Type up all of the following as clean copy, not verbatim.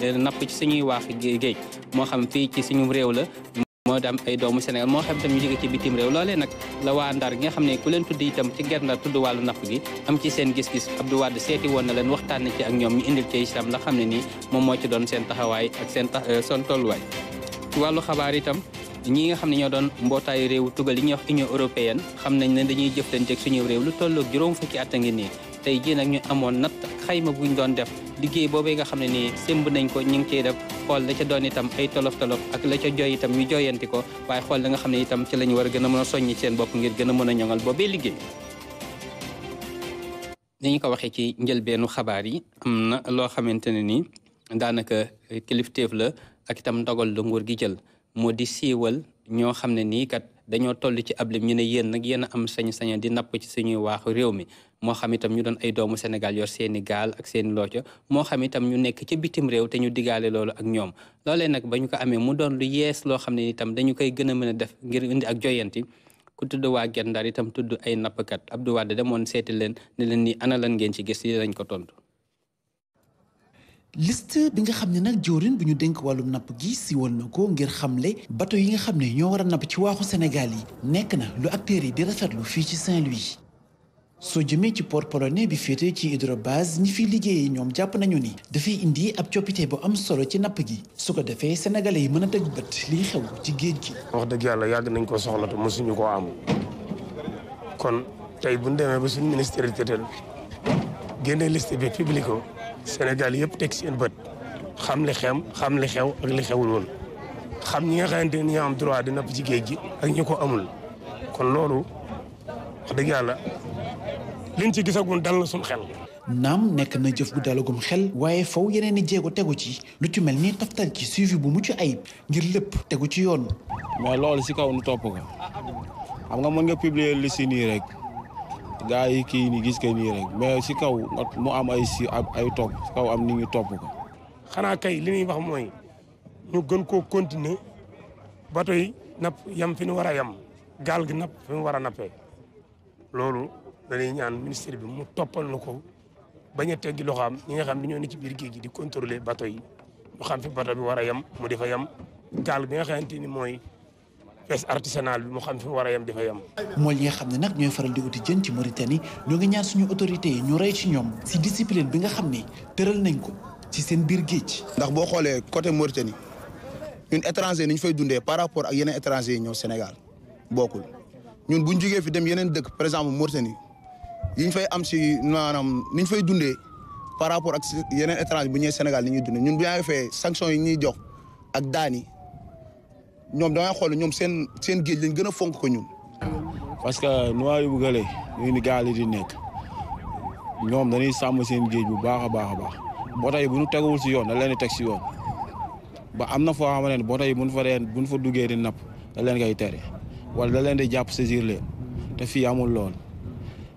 napp ci suñuy waax géej moo xam fii ci suñu réew la moo di am ay doomu Sénégal moo xam itam ñu jóge ci bitim réew loolee nag la waa Ndar gi nga xam ne ku leen tudd itam ci Guet Ndar tudd wàllu napp gi am ci seen gis-gis Abdou Wade seeti woon na leen waxtaan na ci ak ñoom ñu indil ci itam la xam ne nii moom moo ci doon seen taxawaay ak seen tolluwaay ci wàllu xabaar itam ñi nga xam ne ñoo doon mbootaayu réew tugal yi ñuy wax Union européenne xam nañ ne dañuy jëflante ak suñu réew lu tolloog juróom fukki at a ngi nii tey jii nag ñu amoon natt xayma buñ doon def liggéey boobee nga xam ne nii sémb nañ ko ñu ngi ciy def xool la ca doon itam ay tolof-tolof ak la ca jooy itam ñu jooyanti ko waaye xool la nga xam ne itam ci lañu war a gën a mën a soññi seen bopp ngir gën a mën a ñoŋal boobee liggéey ni ñu ko waxee ci njëlbeenu xabaar yi am na loo xamante ne nii daanaka kilifteef la ak itam ndogal lu nguur gi jël moo di siiwal ñoo xam ne nii kat dañoo toll ci ab lim ñu ne yéen nag yéen a am sañ-sañ di napp ci suñuy waaxu réew mi moo xam itam ñu doon ay doomu Sénégal yor seeni gaal ak seeni looco moo xam itam ñu nekk ci bitim réew te ñu digaale loolu ak ñoom loolee nag ba ñu ko amee mu doon lu yees loo xam ne itam dañu koy gën a mën a def ngir indi ak joyanti ku tudd waa Guet Ndar itam tudd ay nappkat Abdou Wade demoon seeti leen ne leen ni ana lan ngeen ci gis yi lañ ko tontu. liste bi nga xam ne nag jëwriñ bu ñu dénk wàllum napp gi siiwal na ko ngir xamle bateau yi nga xam ne ñoo war a napp ci waaxu Sénégal yi nekk na lu acteurs yi di rafetlu fii ci Saint-Louis soo jëmee ci port polonais bi féete ci hydrobase ñi fiy liggéeyee ñoom jàpp nañu ni dafay indi ab coppite bu am solo ci napp gi su ko defee sénégalais yi mën a teg bët liy xew ci géej gi. wax dëgg yàlla yàgg nañ ko soxla te mosuñu koo am kon tey bu ñu demee ba suñu ministère yi tëtal génne liste bi publié ko Sénégal yëpp teg seen bët xam li xew ak li xewul woon xam ñi nga xamante ni ñoo am droit di napp ci géej gi ak ñi ko amul kon loolu wax dëgg yàlla liñ ci gisagun dal na suñu xel. naam nekk na jëf bu dalagum xel waaye faw yeneen i jéego tegu ci lu ci mel ni taftal ci suivi bu mucc ayib ngir lépp tegu ci yoon. mais loolu si kaw nu topp ko xam nga mën nga publier li si nii rek gaa yi kii nii gis ko nii rek mais si kaw mu am ay topp si kaw am nit ñi topp ko. xanaa kay li ñuy wax mooy ñu gën koo continuer bateau yi napp yam fi ñu war a yam gaal gi napp fi ñu war a nappee loolu dañuy ñaan ministère bi mu toppal na ko bañ a teggi loxoom ñi nga xam ne ñoo ne ci biir géej gi di contrôler bateau yi ñu xam fi bateau bi war a yam mu di fa yam gaal bi nga xamante ni mooy pêche artisanale bi mu xam fi mu war a yam di fa yam. mool yi nga xam ne nag ñooy faral di uti jën ci Mauritanie ñoo ngi ñaan suñu autorités yi ñu rey ci ñoom si discipline bi nga xam ne tëral nañ ko ci seen biir géej. ndax boo xoolee côté Mauritanie ñun étranger ni ñu fay dundee par rapport ak yeneen étranger yi ñëw Sénégal bokkul ñun bu ñu jógee fi dem yeneen dëkk par exemple Mauritanie yi ñu fay am si maanaam ni ñu fay dundee par rapport ak yeneen étranger bu ñëwee Sénégal ni ñuy dundee ñun bu ñu fee sanction yi ñuy jox ak daan yi ñoom da ngay xool ñoom seen géej lañ gën a fonk ko ñun. parce que noyyi bu gëlee ñu ni gaal yi di nekk ñoom dañuy sàmm seen géej bu baax a baax a baax boo tey bu ñu teguwul si yoon da leen di teg si yoon ba am na foo xamante ne boo tey bu ñu fa duggee di napp da leen koy tere wala da leen di jàpp saisir leen te fii amul lool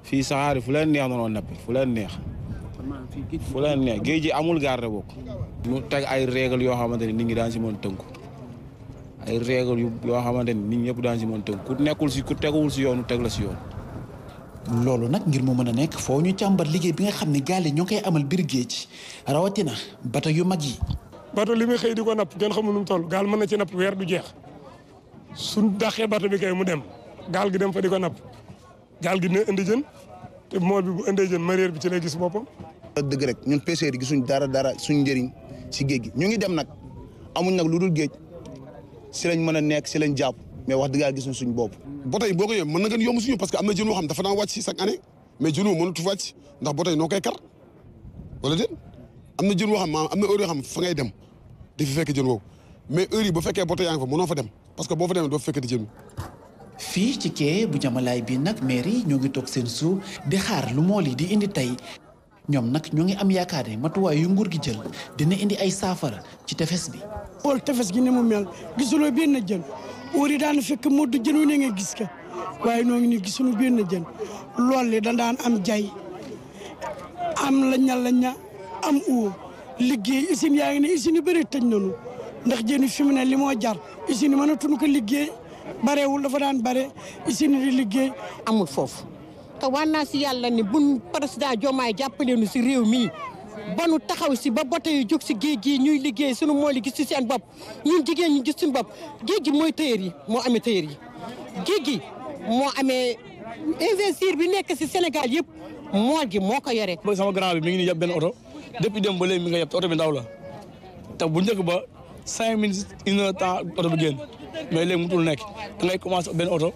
fii saxaari fu leen neex noonu nappi fu leen neex géej gi amul garde bokk mu teg ay règles yoo xamante ne nit ñi daan si mën tënku ay règles yoo xamante ni nit ñëpp daan si mën tënku ku teguwul si yoon teg la si yoon. loolu nag ngir mu mën a nekk foo ñu càmbar liggéey bi nga xam ne gaal yi ñoo koy amal biir géej rawatina bato yu mag yi. bato li muy xëy di ko napp kenn xamul nu mu toll gaal mën na ci napp weer du jeex suñ dàqee bato bi kay mu dem gaal gi dem fa di ko napp gaal gi dina indi jën te mool bi bu indee jën mareyeur bi ci lay gis boppam. dëgg rek ñun pêcheurs yi gisuñ dara suñ njëriñ si géej gi ñu ngi dem nag amuñ nag lu dul géej si lañ mën a nekk si lañ jàpp mais wax dëgg yàlla gisuñ suñ bopp. bato yi boo ko yee mën na gën yomb suñu parce que am na jën yoo xam dafa daan wàcc si chaque année mais jën woo mënatu wàcc ndax bato yi noo koy kar wala déet am na jën woo xam maanaam am na heure yoo xam fa ngay dem di fi fekk jën woowu mais heure yi bu fekkee bato yaa ngi fa mënoo fa dem parce que boo fa demee doo fa fekk di jën. fii ci quai bu Jamalaay bi nag mairie ñoo ngi toog seen suuf di xaar lu mool yi di indi tey ñoom nag ñoo ngi am yaakaar ne matuwaay yu nguur gi jël dina indi ay saafara ci tefes bi. xool tefes gi ni mu mel gisuloo benn jën wóor yi daan fekk moo du jën wu ne nga gis ka waaye noo ngi nii gisuñu benn jën loolu li da daan am jay am la ña am u liggéey usine yaa ngi ne usine yu bëri tëj nañu ndax jën fi mu ne li moo jar usine yi mënatuñu ko liggéey barewul dafa daan bare usine di liggéey amul foofu te war naa si yàlla ni buñ président Diomaye jàppale nu si réew mi ba nu taxaw si ba bato yu jóg si géej gi ñuy liggéey sunu mool yi gis ci seen bopp ñun jigéen ñi gis suñu bopp géej gi mooy tailleur yi moo amee tailleur yi géej gi moo amee investir bi nekk si Sénégal yëpp mool gi moo ko yore. ba sama grand bi mi ngi nii yab benn oto depuis dem ba léegi mi nga yab te oto bi ndaw la te bu njëkk ba 5 minutes 1 heure temps oto bi génn mais léegi mutul nekk da ngay commencé benn oto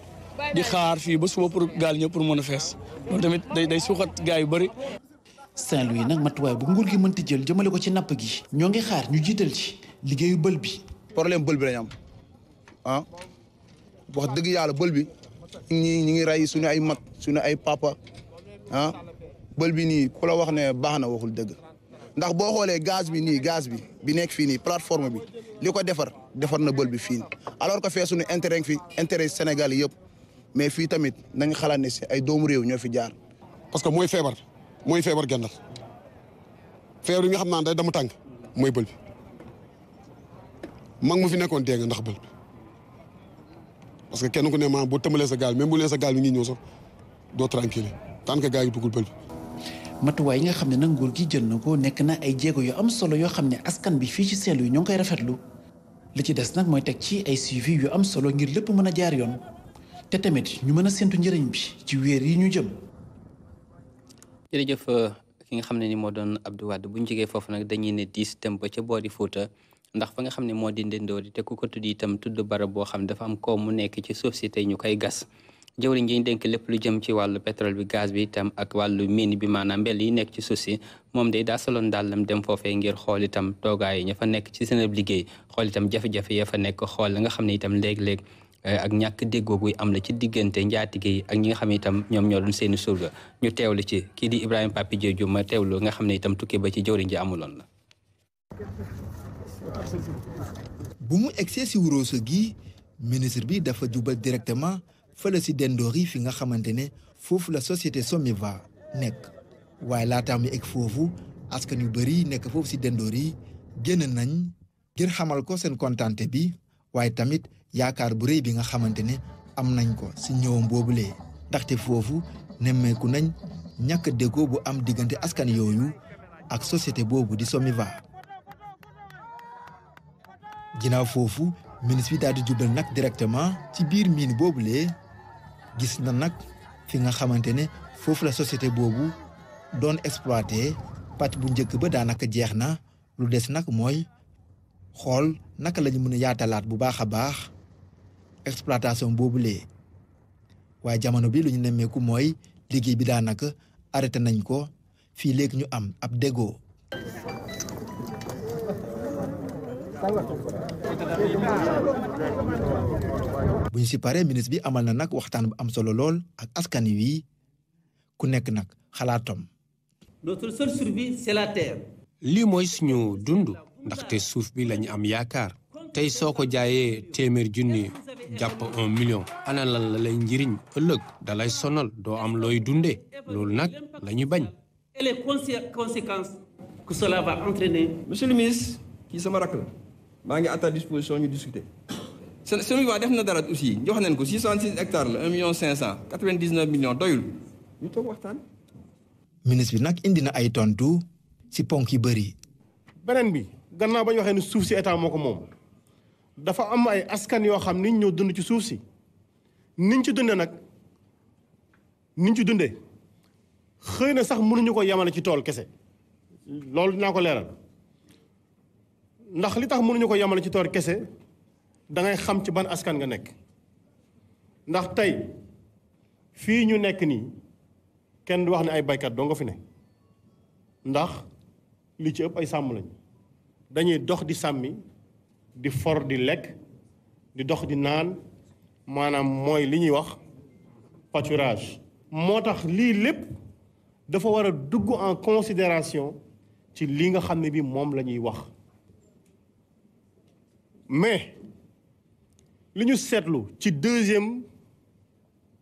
di xaar fii ba suba pour gaal ñëpp pour mën a fees loolu tamit day suuxat gars yu bëri. Saint-Louis nag matuwaay bu nguur gi mënti jël jëmale ko ci napp gi ñoo ngi xaar ñu jiital ci liggéeyu bël bi. problème bël bi lañ am ah wax dëgg yàlla bël bi ñi ngi rey suñu ay mag suñu ay papa ah bël bi nii ku la wax ne baax na waxul dëgg ndax boo xoolee gaz bi nii gaz bi nekk fii nii plateforme bi li ko defar na bël bi fii alors que fee suñu intérêt fi intérêt Sénégal yëpp mais fii tamit nañ xalaat ne si ay doomu réew ñoo fi jaar. parce que mooy feebar gendal feebar yi nga xam naa day dama tànk mooy bël bi mag mu fi nekkoon dee nga ndax bël bi parce que kenn ku ne maa boo tëmbalee sa gaal même bu lee sa gaal bi ngi ñëw sax doo tranquille tant que gaa yi duggul bël bi. matuwaay yi nga xam ne nag nguur gi jël na ko nekk na ay jéego yu am solo yoo xam ne askan bi fii ci Saint-Louis ñoo ngi koy rafetlu li ci des nag mooy teg ci ay suivi yu am solo ngir lépp mën a jaar yoon te tamit ñu mën a séntu njëriñ bi ci weer yi ñu jëm. jërëjëf ki nga xam ne ni moo doon Abdou Wade bu ñu jógee foofu nag dañuy ne diis dem ba ca boori Fuuta ndax fa nga xam ne moo di Ndendoori te ku ko tudd itam tudd barab boo xam ne dafa am koom mu nekk ci suuf si tey ñu koy gas jëwriñ ji ñu dénk lépp lu jëm ci wàllu pétrole bi gaz bi itam ak wàllu mine bi maanaam mbell yi nekk ci suuf si moom day daa soloon dàllam dem foofee ngir xool itam toogaay yi ña fa nekk ci seen liggéey xool itam jafe-jafe ya fa nekk xool la nga xam ne itam léeg-léeg ak ñàkk déggoo guy am la ci diggante njaatige yi ak ñi nga xam ne itam ñoom ñoo doon seeni surga ñu teewlu ci kii di Ibrahima Papi Diédhiou ma teewlu nga xam ne itam tukki ba ci jëwriñ ji amuloon la. bu mu egsee si Wuroso gi ministre bi dafa jubal directement fële si Ndendoori fi nga xamante ne foofu la société Somiva nekk waaye laataa mu egg foofu askan yu bëri nekk foofu si Ndendoori génn nañ ngir xamal ko seen kontante bi waaye tamit yaakaar bu rëy bi nga xamante ne am nañ ko si ñëwam boobulee ndaxte foofu nemmeeku nañ ñàkk déggoo bu am diggante askan yooyu ak société boobu di Somiva. ginnaaw foofu ministre bi daal di jubal nag directement ci biir mine boobulee gis na nag fi nga xamante ne foofu la société boobu doon exploité pàcc bu njëkk ba daanaka jeex na lu des nag mooy xool naka la ñu mën a yaatalaat bu baax a baax exploitation boobulee waaye jamono bi lu ñu nemmeeku mooy liggéey bi daanaka arrêté nañ ko fii léegi ñu am ab déggoo. bu ñu si paree ministre bi amal na nag waxtaan bu am solo lool ak askan wi ku nekk nag xalaatam. notre seule survie c'est la terre. lii mooy suñu dund ndaxte suuf bi lañu am yaakaar tey soo ko jaayee téeméer junni jàpp 1 million ana lan la lay njëriñ ëllëg dalay sonal doo am looy dundee loolu nag la ñu bañ. et les conséquences que cela va entraîner. monsieur le ministre kii sama rakk la maa ngi à ta disposition ñu discuter. Somiva def na dara aussi jox nañ ko 666 hectares la 1 million 500 99 millions doyul ñu toog waxtaan. ministre bi nag indi na ay tontu si ponk yu bëri. beneen bi gannaaw ba ñu waxee ne suuf si état moo ko moom dafa am ay askan yoo xam ni ñoo dund ci suuf si niñ ci dundee nag niñ ci dundee xëy na sax mënuñu ko yemale ci tool kese loolu dinaa ko leeral ndax li tax mënuñu ko yemale ci tool kese da ngay xam ci ban askan nga nekk ndax tey fii ñu nekk nii kenn du wax ne ay baykat doo nga fi ne ndax li ci ëpp ay sàmm lañ dañuy dox di sàmmi di for di lekk di dox di naan maanaam mooy li ñuy wax pâturage. moo tax lii lépp dafa war a dugg en considération ci li nga xam ne bi moom la ñuy wax mais li ñu seetlu ci deuxième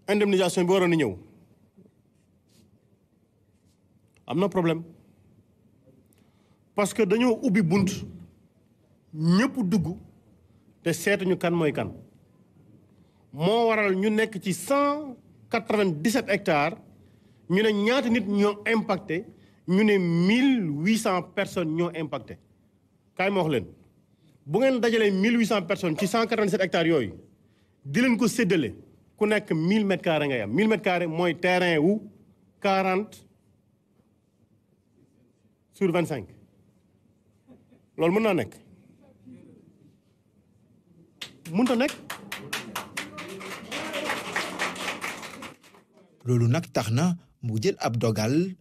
indemnisation bi waroon na ñëw am na problème parce que dañoo ubbi bunt ñëpp dugg te seetuñu kan mooy kan moo waral ñu nekk ci 197 hectares ñu ne ñaata nit ñoo impacté ñu ne 1800 personnes ñoo impacté kaay ma wax leen bu ngeen dajalee 1800 personnes ci 187 hectares yooyu di leen ko séddale ku nekk 1000 mètres carrés ngay am 1000 mètres carrés mooy terrain wu 40 sur 25 loolu mën naa nekk mënut a nekk. loolu nag tax na mu jël ab dogal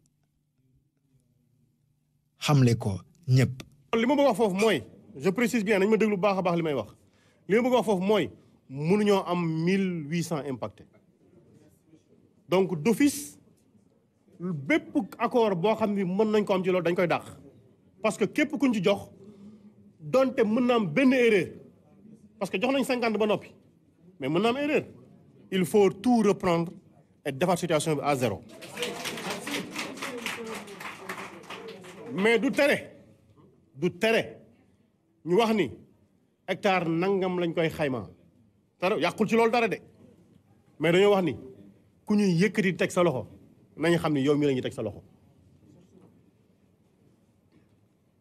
xamle ko ñëpp. li ma bëgg wax foofu mooy je précise bien nañ ma déglu baax a baax li may wax li ma bëgg wax foofu mooy mënuñoo am 1800 impactés donc d'office bépp accord boo xam ni mën nañ ko am ci loolu dañ koy dàq parce que képp kuñ ci jox donte mën na am benn erreur parce que jox nañ 50 ba noppi mais mën na am erreur il faut tout reprendre et defar situation bi à zéro mais du tere ñu wax ni hectare nangam lañ koy xayma dara yàqul ci loolu dara de mais dañoo wax ni ku ñuy yëkkati teg sa loxo nañu xam ni yow mi la ñuy teg sa loxo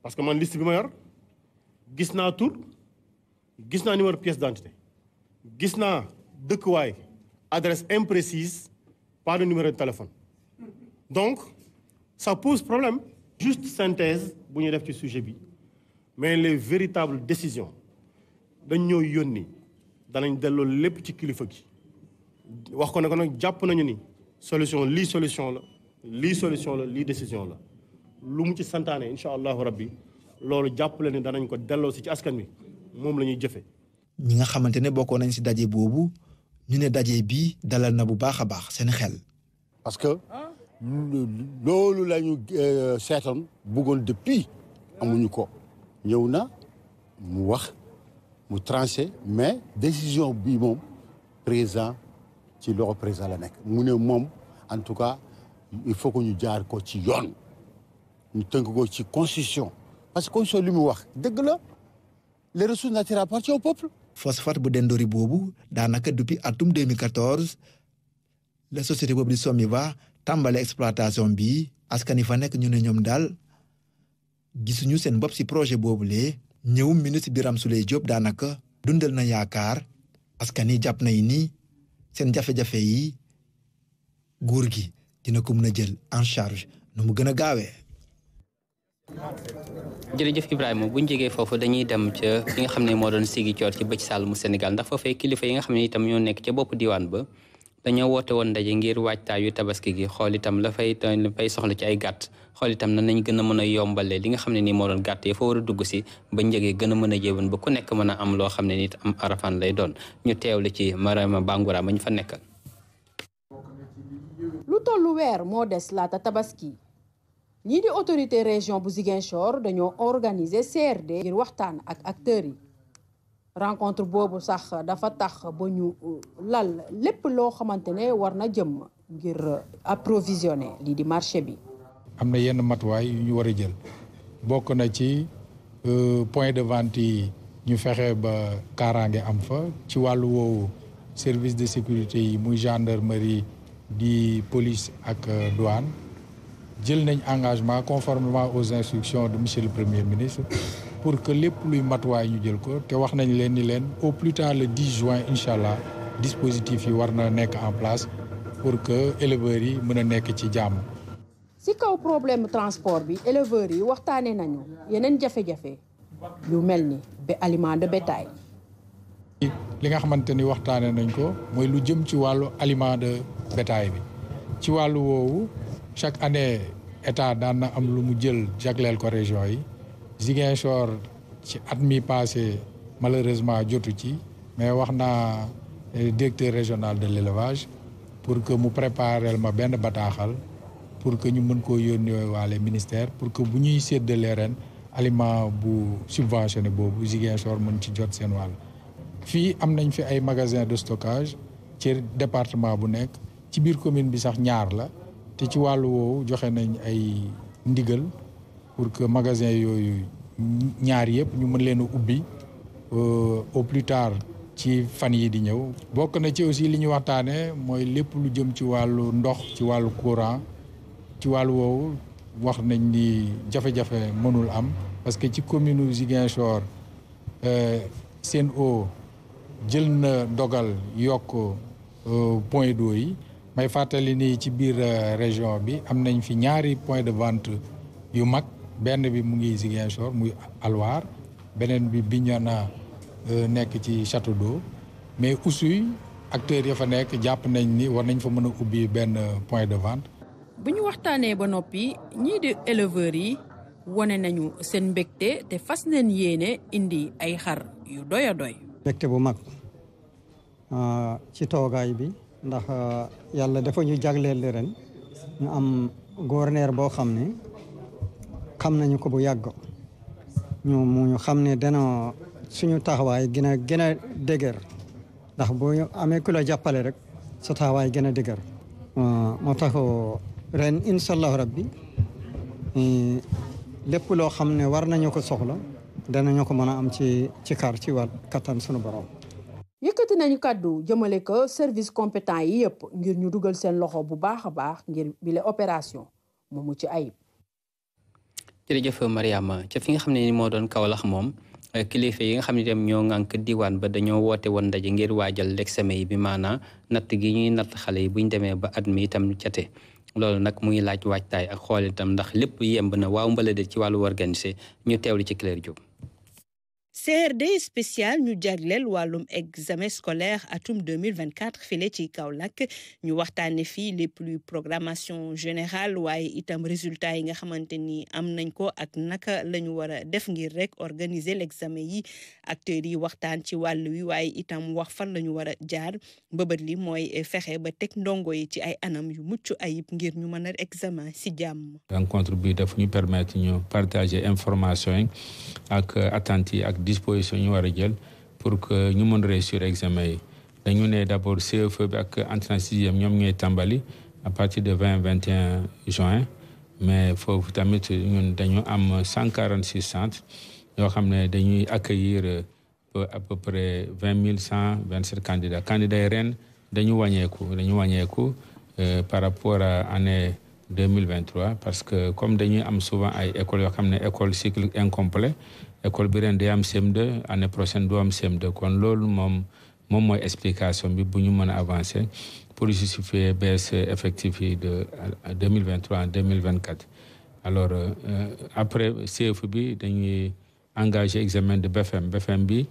parce que man liste bi ma yor gis naa tur gis naa numéro pièce d'identité gis naa dëkkuwaay adresse imprécise pas de numéro de téléphone donc ça pose problème. Juste synthèse bu ñuy def ci sujet bi mais les véritables décisions dañ ñoo yónni danañ delloo lépp ci kilifa gi wax ko ne ko nag jàpp nañu ni solution lii solution la lii solution la lii décision la lu mu ci santaane incha allahu rabbi loolu jàppale ni danañ ko delloo si ci askan wi moom la ñuy jëfe ñi nga xamante ne bokkoon nañ si daje boobu ñu ne daje bi dalal na bu baax a baax seen xel. parce que loolu la ñu seetoon bëggoon depuis amuñu ko ñëw na mu wax mu tranché mais décision bi moom président ci loxo président la nekk mu ne moom en tout cas il faut que ñu jaar ko ci yoon ñu tënk ko ci constitution parce que constitution li mu wax dëgg la les ressources naturelles appartiennent au peuple. phosphate bu Dendori boobu daanaka depuis atum 2014 la société boobu di Somiva tàmbale exploitation bi askan yi fa nekk ñu ne ñoom daal gisuñu seen bopp ci projet boobule ñëw ministre Birame Souleye Diop daanaka dundal na yaakaar askan yi jàpp nañ ni seen jafe-jafe yi nguur gi dina ko mën a jël en charge nu mu gën a gaawee. jërëjëf Ibrahima bu ñu jógee foofu dañuy dem ca li nga xam ne moo doon sigi coor ci bëj sàll mu Sénégal ndax foofee kilifa yi nga xam ne itam ñoo nekk ca bopp diwaan ba dañoo woote woon ndaje ngir waajtaayu tabaski gi xool itam la fay soxla ci ay gàtt xool itam nan nañ gën a mën a yombalee li nga xam ne nii moo doon gàtt yi fa war a dugg si ba njëgee gën a mën a jéeban ba ku nekk mën a am loo xam ne nit am arafan lay doon ñu teewle ci Marama Bangoura ma ñu fa nekkal. lu tollu weer moo des laata tabaski ñii di autorité région bu Ziguinchor dañoo organiser CRD ngir waxtaan ak acteurs yi rencontre boobu sax dafa tax ba ñu lal lépp loo xamante ne war na jëm ngir approvisionner lii di marché bi. am na yenn matuwaay yu ñu war a jël bokk na ci point de vente yi ñu fexe ba kaaraange am fa ci wàllu woowu service de sécurité yi muy gendarmerie di police ak douane jël nañ engagement conformément aux instructions de monsieur le premier ministre pour que lépp luy matuwaay ñu jël ko te wax nañ leen ni leen au plus tard le 10 juin incha allah dispositif yi war na nekk en place pour que éleveurs yi mën a nekk ci jàmm. ci kaw problème transport bi éleveurs yi waxtaanee nañu yeneen jafe-jafe yu mel ni ba aliment de bétail. li nga xamante ni waxtaanee nañ ko mooy lu jëm ci wàllu aliment de bétail bi ci wàllu woowu chaque année état daan na am lu mu jël jagleel ko région yi Ziguinchor ci at mi passé malheureusement jotu ci mais wax naa directeur régional de l'élevage pour que mu préparel ma benn bataaxal pour que ñu mën koo yónnee waale ministère pour que bu ñuy séddalee ren aliment bu subventionné boobu Ziguinchor mën ci jot seen wàll. fii am nañ fi ay magasin de stockage ci département bu nekk ci biir commune bi sax ñaar la te ci wàllu woowu joxe nañ ay ndigal pour que magasin yooyu ñaar yëpp ñu mën leen a ubbi au plus tard ci fan yi di ñëw. bokk na ci aussi li ñu waxtaanee mooy lépp lu jëm ci wàllu ndox ci wàllu courant ci wàllu woowu wax nañ ni jafe-jafe mënul am parce que ci commune Ziguinchor Sen'Eau jël na dogal yokk point d'eau yi may fàttali ni ci biir région bi am nañ fi ñaari point de vente yu mag benn bi mu ngi Ziguinchor muy Alwar beneen bi Bignona nekk ci Château d'Eau mais Oussouye acteurs ya fa nekk jàpp nañ ni war nañ fa mën a ubbi benn point de vente. bu ñu waxtaanee ba noppi ñii di éleveurs yi wane nañu seen mbégte te fas leen yéene indi ay xar yu doy a doy. mbégte bu mag ci toogaay bi ndax yàlla dafa ñu jagleel ren ñu am gouverneur boo xam ne xam nañu ko bu yàgg ñu xam ne dana suñu taxawaay gën a dëgër ndax boo amee ku la jàppale rek sa taxawaay gën a dëgër moo tax ren incha allahu rabbi lépp loo xam ne war nañu ko soxla danañu ko mën a am ci kar ci wàll kattan sunu borom. yëkkati nañu kàddu jëmale ko service compétent yi yëpp ngir ñu dugal seen loxo bu baax a baax ngir bile opération mu mucc ayib. jërëjëf Mariama ca fi nga xam ne ni moo doon Kaolack moom kilifa yi nga xam ne dem ñoo ŋànk diwaan ba dañoo woote woon ndaje ngir waajal l'examen yi bi maanaam natt gi ñuy natt xale yi buñ demee ba at mi itam cate loolu nag muy laaj waajtaay ak xool itam ndax lépp yemb na waaw mbala de ci wàllu organisé ñu teewlu ci Claire Diop. CRD spécial ñu jagleel wàllum examen scolaire atum 2024 file ci Kaolack ñu waxtaane fii lépp luy programmation générale waaye itam résultat yi nga xamante ni am nañ ko ak naka la ñu war a def ngir rek organiser l'examen yi acteurs yi waxtaan ci wàll wi waaye itam wax fan la ñu war a jaar mbëbët li mooy fexe ba teg ndongo yi ci ay anam yu mucc ayib ngir ñu mën a examen si jàmm. rencontre bi daf ñu permettre ñu partager information yi ak attentes yi ak disposition ñu war a jël pour que ñu mën réussir examen yi dañu ne d'abord CFE bi ak entrée en sixième ñoom ñooy tàmbali à partir de 20-21 juin mais foofu tamit ñun dañu am 146 centres yoo xam ne dañuy accueillir à peu près 20 127 candidats yi ren dañu wàññeeku par rapport à année 2023 parce que comme dañuy am souvent ay écoles yoo xam ne école cycle incomplet école bi ren day am CM2 année prochaine du am CM2 kon loolu moom mooy explication bi bu ñu mën a avancer pour justifier baisse effectif yi de 2023 en 2024 alors après CFE bi dañuy engagé examen de BFM bi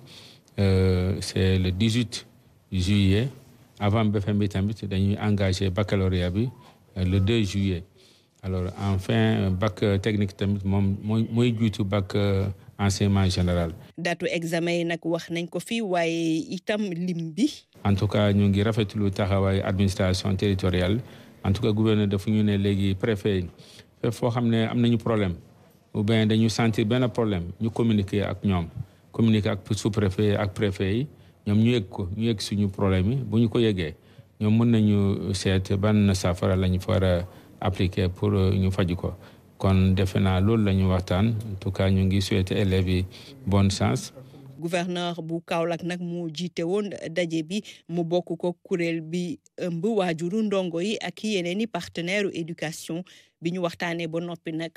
c'est le 18 juillet avant BFM bi tamit dañuy engagé baccalauréat bi le 2 juillet alors enfin bac technique tamit moom mooy jiitu bac enseignement général. datu examen yi nag wax nañ ko fii waaye itam lim bi. en tout cas ñu ngi rafetlu taxawaay administration territoriale en tout cas gouverneur dafa ñu ne léegi préfet yi foo xam ne am nañu problème ou bien dañu sentir benn problème ñu communiquer ak ñoom communiquer ak sous-préfet ak préfet yi ñoom ñu yëg suñu problème yi bu ñu ko yëgee ñoom mën nañu seet ban saafara lañu fa war a appliquer pour ñu faj ko. kon defe naa loolu la ñu waxtaan en tout cas ñu ngi souhaiter élèves yi bonne chance. gouverneur bu Kaolack nag moo jiite woon daje bi mu bokk ko kuréel bi ëmb waajuru ndongo yi ak yeneen i partenaire éducation bi ñu waxtaanee ba noppi nag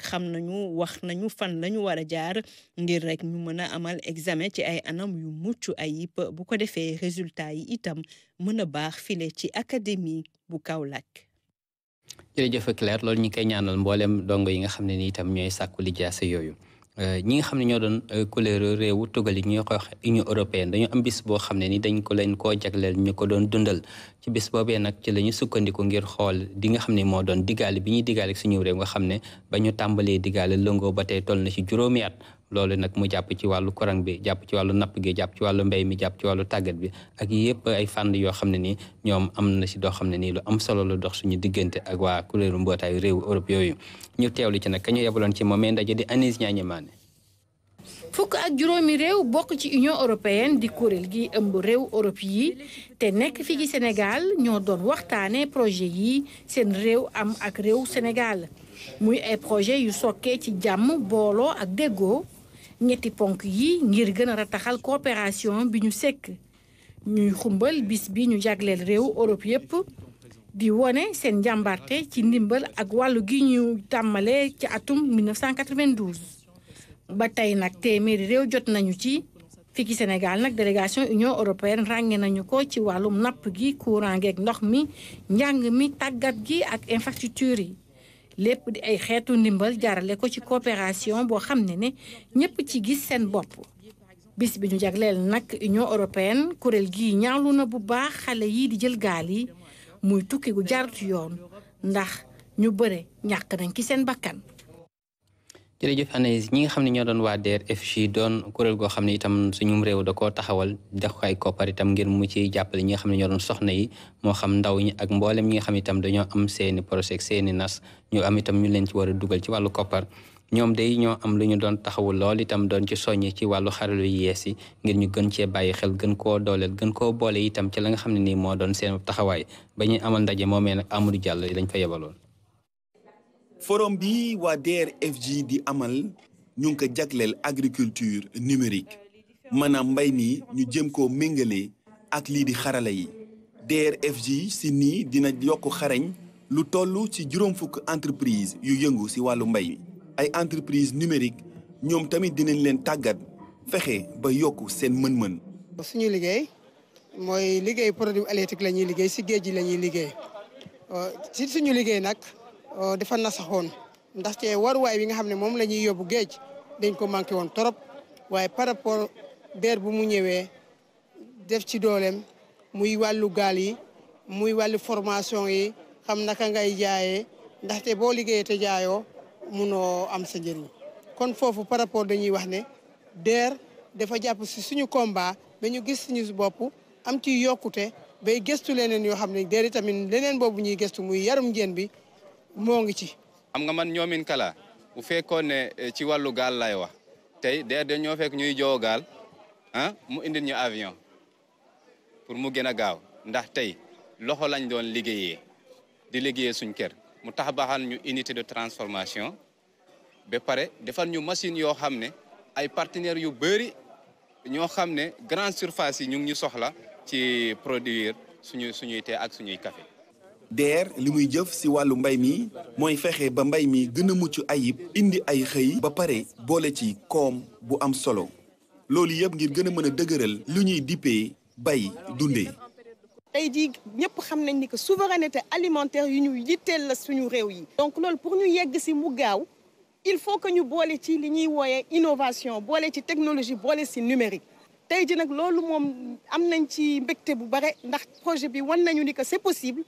wax nañu fan la ñu war a jaar ngir rek ñu mën a amal examen ci ay anam yu mucc ayib bu ko defee résultat yi itam mën a baax file ci académie bu Kaolack. jërëjëf Claire loolu ñu koy ñaanal mboolem dongo yi nga xam ne ni itam ñooy sàkku lijaasa yooyu ñi nga xam ne ñoo doon couleur réewu tugal yi ñuy wax Union européenne dañu am bis boo xam ne ni dañ ko leen koo jagleel ñu ko doon dundal ci bis boobee nag ci la ñu sukkandiku ngir xool di nga xam ne moo doon digaale bi ñuy digaale ak suñu réew nga xam ne ba ñu tàmbalee digaale lëngoo ba tey toll na ci juróomi at loolu nag mu jàpp ci wàllu courant bi jàpp ci wàllu napp gi jàpp ci wàllu mbéy mi jàpp ci wàllu tàggat bi ak yëpp ay fànn yoo xam ne nii ñoom am na si doo xam ne nii lu am solo lu dox suñu diggante ak waa kuréelu mbootaayu réewu Europe yooyu ñu teewlu ci nag ka ñu yebaloon ci moom ndaje di Anis Ñaañe Maane. fukk ak juróomi réew bokk ci Union européenne di kuréel gi ëmb réew Europe yi te nekk fii ci Sénégal ñoo doon waxtaanee projet yi seen réew am ak réew Sénégal muy ay projet yu sokkee ci jàmm booloo ak déggoo ñetti ponk yi ngir gën a rataxal coopération bi ñu sekk ñuy xumbal bis bi ñu jagleel réew Europe yépp di wone seen njàmbarte ci ndimbal ak wàllu gi ñu tàmmalee ci atum 1992 ba tey nag téeméeri réew jot nañu ci fii ci Sénégal nag délégation Union européenne ràññe nañu ko ci wàllum napp gi courant geeg ndox mi njàng mi tàggat gi ak infrastructure yi lépp di ay xeetu ndimbal jaarale ko ci coopération boo xam ne ñëpp ci gis seen bopp. bis bi ñu jagleel nag Union européenne kuréel gii ñaawlu na bu baax xale yi di jël gaal yi muy tukki gu jaarut yoon ndax ñu bëre ñàkk nañ ci seen bakkan. jërëjëf Anaïs ñi nga xam ne ñoo doon waa DER/FJ doon kuréel goo xam ne itam suñum réew da koo taxawal def ko ay koppar itam ngir mu ci jàppale ñi nga xam ne ñoo doon soxna yi moo xam ndaw ñi ak mboolem ñi nga xam ne itam dañoo am seeni projet seeni nas ñu am itam ñu leen ci war a dugal ci wàllu koppar ñoom day ñoo am lu ñu doon taxawul lool itam doon ci soññi ci wàllu xaralu yu yees yi ngir ñu gën cee bàyyi xel gën koo dooleel gën koo boole itam ci la nga xam ne nii moo doon seen taxawaay ba ñuy amal ndaje moomee nag Amadou Diallo lañ fa yebaloon. forum bi waa DER/FJ di amal ñu ngi ko jagleel agriculture numérique maanaam mbay mi ñu jëm koo méngale ak lii di xarala yi DER/FJ si nii dina yokk xarañ lu toll ci 40 entreprise yu yëngu si wàllu mbay mi ay entreprise numérique ñoom tamit dinañ leen tàggat fexe ba yokk seen mën-mën. suñu liggéey mooy liggéey produit halieutique la ñuy liggéey si géej gi la ñuy liggéey si suñu liggéey nag dafa nasaxoon ndaxte waruwaay bi nga xam ne moom la ñuy yóbbu géej dañ ko manqué woon trop waaye par rapport DER bu mu ñëwee def ci dooleem muy wàllu gaal yi muy wàllu formation yi xam naka ngay jaayee ndaxte boo liggéeyee te jaayoo munoo am sa njëriñ kon foofu par rapport dañuy wax ne DER dafa jàpp si suñu combat ba ñu gis suñu bopp am ci yokkute bay gëstu leneen yoo xam ne DER tamit leneen boobu ñuy gëstu muy yarum njën bi moo ngi ci. xam nga man ñoomin kala bu fekkoon ne ci wàllu gaal lay wax tey DER dañoo fekk ñuy joo gaal mu indil ñu avion pour mu gën a gaaw ndax tey loxo lañ doon liggéeyee di liggéeyee suñ kër mu tax baaxal ñu unité de transformation ba pare defal ñu machine yoo xam ne ay partenaires yu bëri ñoo xam ne grande surface yi ñu ngi ñu soxla ci produire suñuy thé ak suñuy café. DER li muy jëf si wàllu mbay mi mooy fexe ba mbay mi gën a mucc ayib indi ay xëy ba pare boole ci koom bu am solo loolu yëpp ngir gën a mën a dëgëral lu ñuy dippee bay dundee. tey jii ñëpp xam nañ ni que souveraineté alimentaire yu ñu yitteel la suñu réew yi. donc loolu pour ñu yegg si mu gaaw il faut que ñu boole ci li ñuy wooyee innovation boole ci technologie boole si numérique tey jii nag loolu moom am nañ ci mbégte bu bare ndax projet bi wan nañu ni que c'est possible.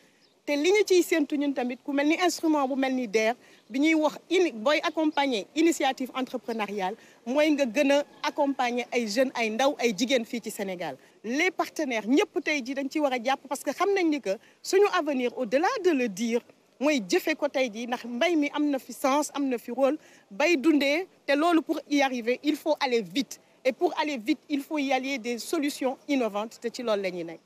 te li ñu ciy séntu ñun tamit ku mel ni instrument bu mel ni DER bi ñuy wax booy accompagner initiative entrepreneuriale mooy nga gën a accompagner ay jeunes ay ndaw ay jigéen fii ci Sénégal les partenaires ñëpp tey jii dañ ci war a jàpp parce que xam nañ ni que suñu avenir au-delà de le dire mooy jëfe ko tey jii ndax mbay mi am na fi sens am na fi rôle bay dundee te loolu pour y arriver il faut aller vite et pour aller vite il faut y allier des solutions innovantes te ci loolu la ñuy nekk.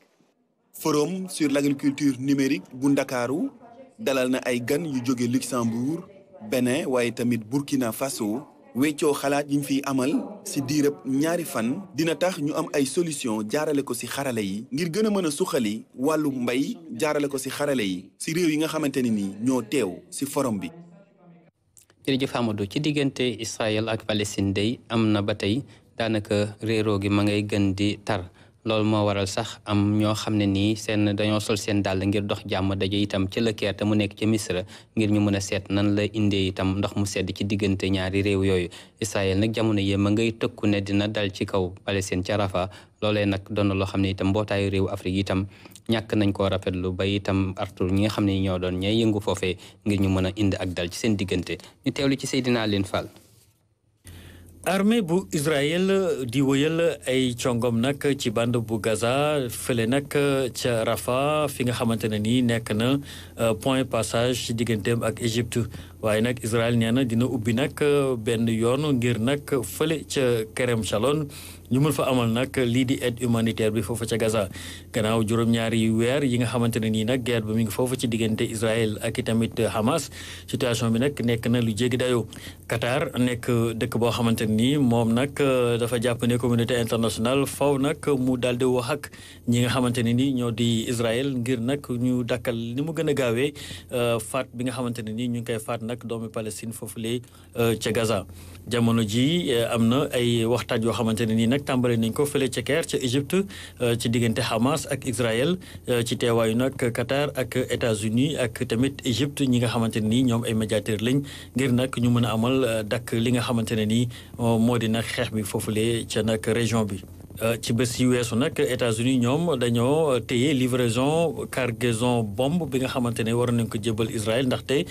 Forum sur l'agriculture numérique bu Ndakaaru dalal na ay gan yu jóge Luxembourg Bénin waaye tamit Burkina Faso weccoo xalaat yi ñu fiy amal si diirëb ñaari fan dina tax ñu am ay solution jaarale ko si xarale yi ngir gën a mën a suqali wàllu mbay jaarale ko si xarale yi si réew yi nga xamante ne ni ñoo teew si forum bi. jërëjëf Amadou ci diggante Israël ak Palestine day am na ba tey daanaka réeroo gi ma ngay gën di tar. loolu moo waral sax am ñoo xam ne nii dañoo sol seen dàll ngir dox jàmm daje itam ci la Caire te mu nekk ca Misra ngir ñu mën a seet nan la indee itam ndox mu sedd ci diggante ñaari réew yooyu Israël nag jamono yi ma ngay tëkku ne dina dal ci kaw Palestine ca Rafah loolee nag doon na loo xam ne itam mbootaayu réew Afrique itam ñàkk nañ koo rafetlu ba itam artur ñi nga xam ne ñoo doon ñay yëngu foofee ngir ñu mën a indi ak dal ci seen diggante ñu teewlu ci Seydina Aline Fall. armée bu Israël di wëyal ay congom nag ci bande bu Gaza fële nag ca Rafah fi nga xamante ne nii nekk na point passage ci digganteem ak Égypte waaye nag Israël nee na dina ubbi nag benn yoon ngir nag fële ca Kerem Shalom ñu mën fa amal nag lii di aide humanitaire bi foofu ca Gaza gannaaw juróom-ñaari weer yi nga xamante ne nii nag guerre ba mi ngi foofu ci diggante Israël ak i tamit Hamas situation bi nag nekk na lu jéggi dayoo. Qatar nekk dëkk boo xamante ne nii moom nag dafa jàpp ne communauté internationale faw nag mu daal di wax ak ñi nga xamante ne nii ñoo di Israël ngir nag ñu dakkal ni mu gën a gaawee faat bi nga xamante ne nii ñu ngi koy faat nag doomi Palestine foofu lee ca Gaza. jamono ji am na ay waxtaan yoo xamante ne nii nag tàmbale nañ ko fële ca Caire ca Égypte ci diggante Hamas ak Israël ci teewaayu nag Qatar ak États-Unis ak tamit Égypte ñi nga xamante ne nii ñoom ay médiateur lañ ngir nag ñu mën a amal dakk li nga xamante ne nii moo di nag xeex bi foofulee ca nag région bi. ci bés yi weesu nag États-Unis ñoom dañoo téye livraison cargaison bombe bi nga xamante ne war nañ ko jébal Israël ndaxte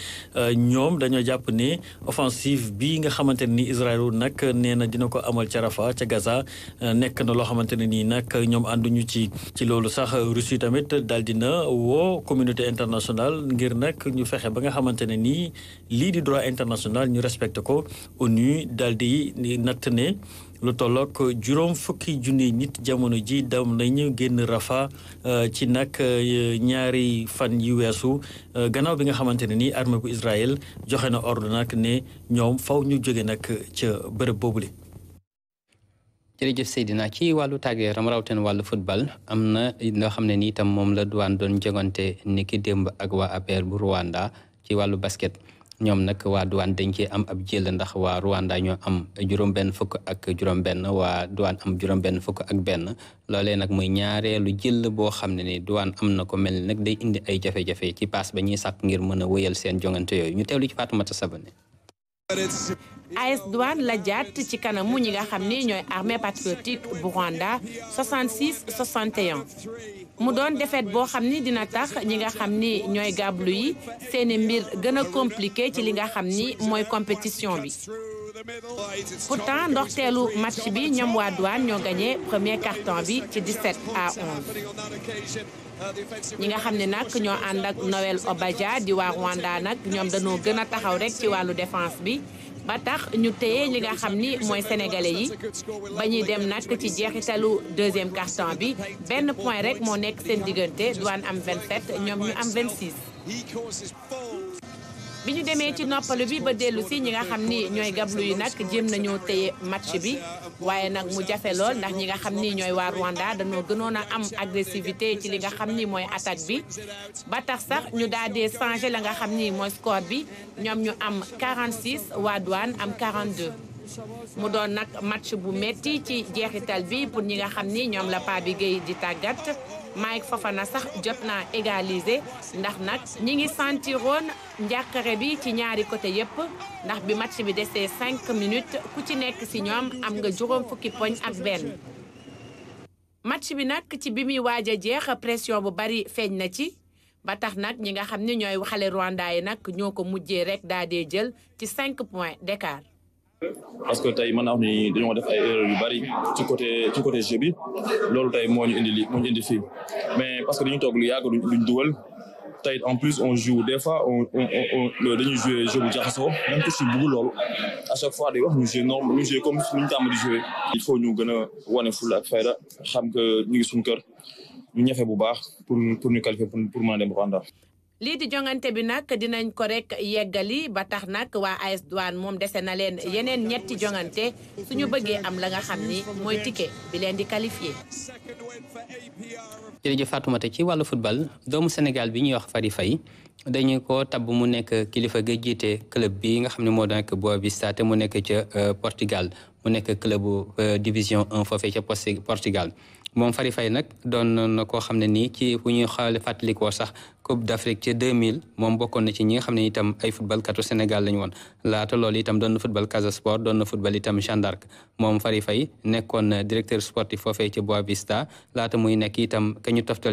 ñoom dañoo jàpp ne offensive bi nga xamante ne ni Israël nag nee na dina ko amal ca Rafah ca Gaza nekk na loo xamante ne nii nag ñoom ànduñu ci loolu sax Russie tamit daal dina woo communauté internationale ngir nag ñu fexe ba nga xamante ne nii lii di droit international ñu respecté ko ONU daal di natt ne lu tollook juróom fukki junni nit jamono ji dem nañu génn Rafah ci nag ñaari fan yi weesu gannaaw bi nga xamante ne nii armée bu Israël joxe na ordre nag ne ñoom faw ñu jóge nag ca bërëb boobule. jërëjëf Seydina ci wàllu tàggat yaram rawatina wàllu football am na loo xam ne ni itam moom la douane doon jogante ni ki démb ak waa APR bu Rwanda ci wàllu basket. ñoom nag waa douane dañ cee am ab jël ndax waa Rwanda ñoo am juróom-benn fukk ak juróom-benn waa douane am juróom-benn fukk ak benn loolee nag muy ñaareelu jël boo xam ne ni douane am na ko mel ni nag day indi ay jafe-jafe ci paas ba ñuy sàkk ngir mën a wëyal seen jongante yooyu ñu teewlu ci Fatoumata Sabane. AS Douane la jaat ci kanamu ñi nga xam ni ñooy armée patriotique bu Rwanda 66-61 mu doon défaite boo xam ni dina tax ñi nga xam ni ñooy gàblu yi seeni mbir gën a compliqué ci li nga xam ni mooy compétition bi. pourtant ndoxteelu match bi ñoom waa Douane ñoo gagné premier carton bi ci 17-11 ñi nga xam ne nag ñoo ànd ak Noël Obadia di waa Rwanda nag ñoom dañoo gën a taxaw rek ci wàllu défense bi ba tax ñu téye li nga xam ni mooy sénégalais yi ba ñuy dem nag ci jeexitalu deuxième carton bi benn point rek moo nekk seen diggante Douane am 27 ñoom ñu am 26. bi ñu demee ci noppalu bi ba dellu si ñi nga xam ni ñooy gablu yi nag jéem nañoo téye match bi waaye nag mu jafe lool ndax ñi nga xam ni ñooy waa Rwanda dañoo gënoon a am agressivité ci li nga xam ni mooy attaque bi ba tax sax ñu daal di changé la nga xam ni mooy score bi ñoom ñu am 46 waa Douane am 42. mu doon nag match bu metti ci jeexital bi pour ñi nga xam ni ñoom la Pape Gueye di tàggat Mike Fofana sax jot naa égaliser ndax nag ñi ngi sentiroon njàqare bi ci ñaari côté yépp ndax bi match bi desee 5 minutes ku ci nekk ci ñoom am nga juróom fukki poñ ak benn. match bi nag ci bi muy waaj a jeex pression bu bari feeñ na ci ba tax nag ñi nga xam ni ñooy xale Rwanda yi nag ñoo ko mujjee rek daa dee jël ci 5 points d'écart. parce que tey mën naa wax ni dañoo def ay erreurs yu bari ci côté jeu bi loolu tey moo ñu indi fii mais parce que dañu toog lu yàgg duñ dugal tey en plus on joue des fois on dañuy jouer jeu bu jaxasoo même que si bëgg loolu à chaque fois day wax ñu jouer comme ni ñu tàmm di jouer. il faut ñu gën a wane fulla ak fayda xam que ñu ngi suñu kër ñu ñefe bu baax pour ñu qualifier pour mën a dem Rwanda. lii di jongante bi nag dinañ ko rek yeggali ba tax nag waa AS Douane moom dese na leen yeneen ñetti jongante suñu bëggee am la nga xam ni mooy ticket bi leen di qualifié. jërëjëf Fatoumata ci wàllu football doomu Sénégal bi ñuy wax Fary Faye dañu ko tabb mu nekk kilifa ga jiite club bi nga xam ne moo nekk Boavista te mu nekk ca Portugal mu nekk club division 1 foofee ca Portugal. moom Fary Faye nag doon na koo xam ne nii ci bu ñuy xaale fàttalikoo sax Coupe d'Afrique ci 2000 moom bokkoon na ci ñi nga xam ne itam ay football katu Sénégal lañu woon laata loolu itam doon na football Casa Sport doon na football itam Jeanne d'Arc moom Fary Faye nekkoon directeur sportif foofee ci Boavista laata muy nekk itam ka ñu toftal